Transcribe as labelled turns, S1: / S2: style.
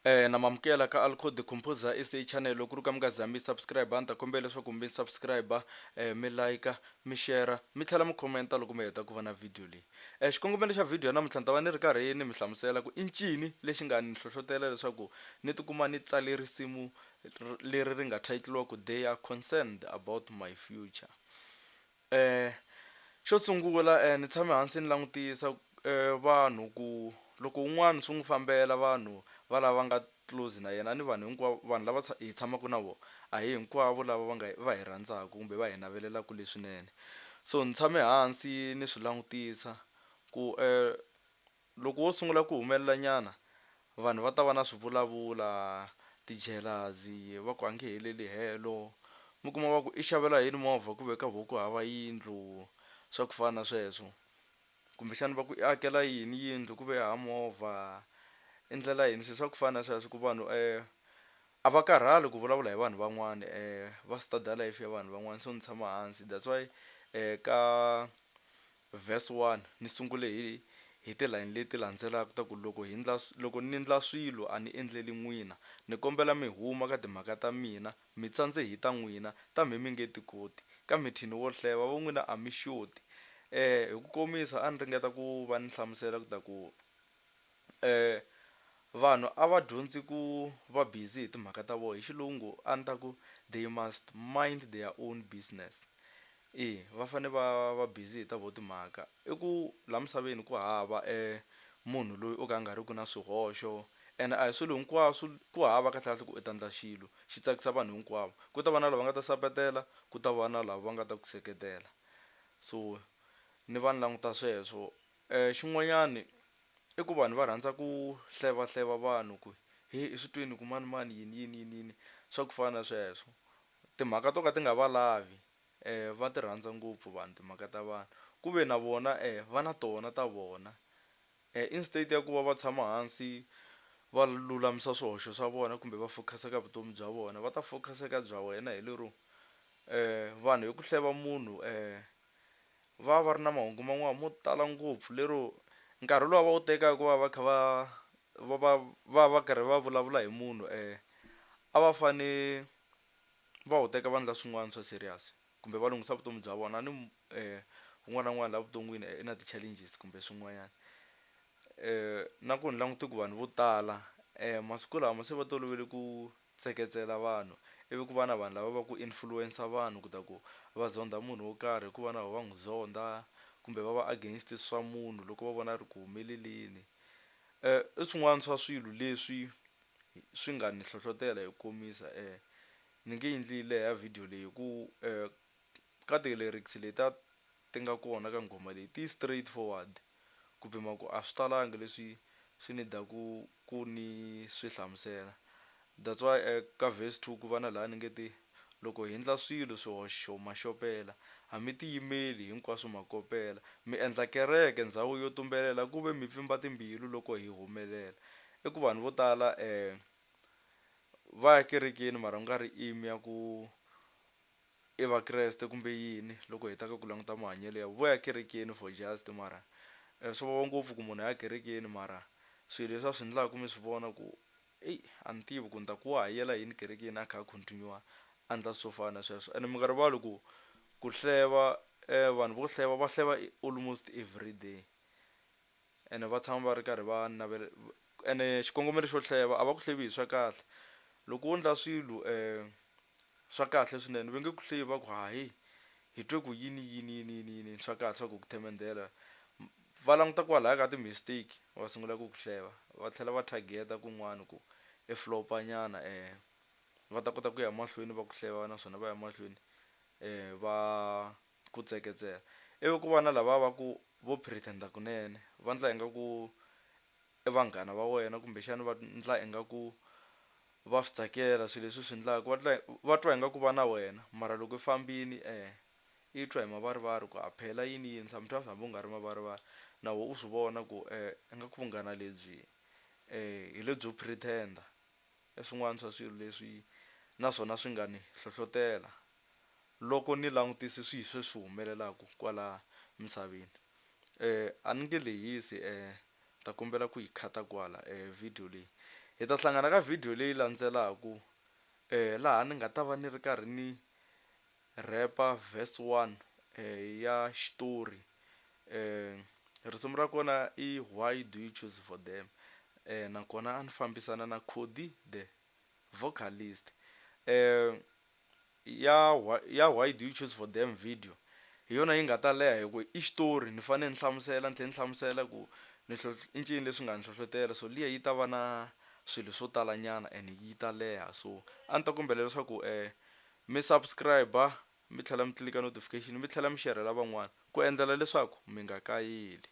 S1: Na mamukela ka Alco the Composer SA channel loko ku ri ka mi nga za mi subscribe a ni ta kombela leswaku mi subscribe mi like mi share mi tlhela mi comment loko mi heta ku vona video leyi. Xikongomelo xa video ya namuntlha ni ta va ni ri karhi ni mi hlamusela ku i ncini lexi nga ni hlohlotela leswaku ni tikuma ni tsale risimu leri ri nga title-iwa ku They are concerned about my future. Xo sungula ni tshame hansi ni langutisa vanhu ku loko wun'wani swi n'wi fambela vanhu va lava nga close na yena a ni vanhu hinkwavo vanhu lava hi tshamaka na vona a hi hinkwavo lava va nga va hi rhandzaka kumbe va hi navelelaka leswinene so ni tshame hansi ni swi langutisa ku Loko wo sungula ku humelela nyana, vanhu va ta va na swivulavula, ti-jealousy, va ku a nge heleli helo. Mi kuma va ku i xavela yini movha ku ve ka voho ku hava yindlu, swa ku fana na sweswo. Kumbexana va ku i akela yini yindlu ku ve hava movha, i ndlela yini, swilo swa ku fana na sweswo ku vanhu a va karhali ku vulavula hi vanhu van'wani va study life ya vanhu van'wana so ni tshama hansi that's why ka verse 1 ni sungule hi hi tilayini leti landzelaka ta ku loko hi ndla loko ni ndla swilo a ni endleli n'wina ni kombela mi huma ka timhaka ta mina mi tsandze hi ta n'wina ta mhe mi nge ti koti ka mithini wo hleva vo n'wina a mi xoti hi ku komisa a ni ringeta ku va ni hlamusela ku ta ku Vanhu a va dyondzi ku va busy hi timhaka ta vona hi xilungu a ni ta ku they must mind their own business e va fane va va busy hi ta vo timhaka i ku la misaveni ku hava munhu loyi o ka a nga ri ki na swihoxo ene a hi swilo hinkwaswo ku hava kahle kahle ku u ta endla xilo xi tsakisa vanhu hinkwavo ku ta va na lava nga ta sapatela ku ta va na lava va nga ta ku seketela so ni va ni languta sweswo. Xin'wanyani i ku vanhu va rhandza ku hlevahleva vanhu ku he i swi twini ku manimani yini yini yini yini swa ku fana na sweswo timhaka to ka ti nga va lavi va ti rhandza ngopfu vanhu timhaka ta vanhu ku ve na vona va na tona ta vona instead ya ku va va tshama hansi va lulamisa swihoxo swa vona kumbe va focus ka vutomi bya vona va ta focus ka bya wena hi lero vanhu hi ku hleva munhu va va ri na mahungu man'wana mo tala ngopfu lero nkarhi luwa va wu tekaka ku va va kha va va va va va karhi va vulavula hi munhu a va fane va wu teka va endla swin'wana swa serious kumbe va lunghisa vutomi bya vona a ni un'wana na un'wana la vuton'wini i na ti-challenges kumbe swin'wanyana na ku ni langute ku vanhu vo tala masiku lama se va tolovele ku tseketsela vanhu ivi ku va na vanhu lava va ku influence vanhu ku ta ku va zonda munhu wo karhi hikuva na vona va n'wi zonda kumbe va va against swa munhu loko va vona a ri ku humeleleni i swin'wana swa swilo leswi swi nga ni hlohlotela hi ku komisa ni nge endli yi leha video leyi hi ku ka ti-lyrics letiya ti nga kona ka nghoma leyi ti straight forward ku pima ku a swi talangi leswi swi need-aku ku ni swi hlamusela that's why ka verse 2 ku va na laha ni nge te loko hi ndla swilo swihoxo ma xopela a mi tiyimeli hinkwaswo ma kopela mi endla kereke ndhawu yo tumbelela ku ve mi pfimba timbilu loko hi humelela i ku vanhu vo tala va ya kerekeni mara ku nga ri aim ya ku i Vakreste kumbe yini loko hi ta ka ku languta mahanyelo ya vo ya kerekeni for just mara swi vava ngopfu ku munhu a ya kerekeni mara swilo leswi a swi endlaka mi swi vona ku eyi a ni tivi ku ni ta ku wa ha yela yini kerekeni a kha a continue a endla swo fana na sweswo ene mi nga rivali ku ku hleva vanhu vo hleva va hleva almost everyday ene va tshama va ri karhi va navela ene xikongomelo xo hleva a va ku hlevi hi swa kahle loko wo ndla swilo swa kahle swinene va nge ku hlevi va ku hayi hi twe ku yini yini yini yini yini swa kahle swa ku ku themendhela va languta kwalaya ka ti-mistake va sungula ku ku hleva va tlhela va target-a kun'wani ku i flop-a nyana va ta kota ku ya mahlweni va ku hleva naswona va ya mahlweni va ku tseketsela ivi ku va na lava va ku vo pretend kunene va ndla ingaku i vanghana va wena kumbexana va ndla ingaku va swi tsakela swilo leswi u swi endlaka va twa va twa ingaku va na wena mara loko i fambini i twa hi mavarivari ku a phela yini yini sometimes hambi u nga ri mavarivari na wehe u swi vona ku ingaku vunghana lebyi hi lebyo pretend i swin'wana swa swilo leswi naswona swi nga ni hlohlotela loko ni langutise swihi sweswi humelelaku kwala misaveni a ni nge lehisi ni ta kombela ku yi khata kwala video leyi. Hi ta hlangana ka video leyi landzelaku laha ni nga ta va ni ri karhi ni rap-a verse one ya xitori risimu ra kona i why do you choose for them nakona a ni fambisana na Cody the vocalist ya ya why do you choose for them video hi yona yi nga ta leha hi ku i xitori ni fanele ni hlamusela ni tlhela ni hlamusela ku ni i ncini leswi nga ni hlohlotela so liya yi ta va na swilo swo tala nyana and yi ta leha so a ni ta kombela leswaku mi subscribe mi tlhela mi tlilika notification mi tlhela mi xerhela van'wana ku endlela leswaku mi nga kayeli.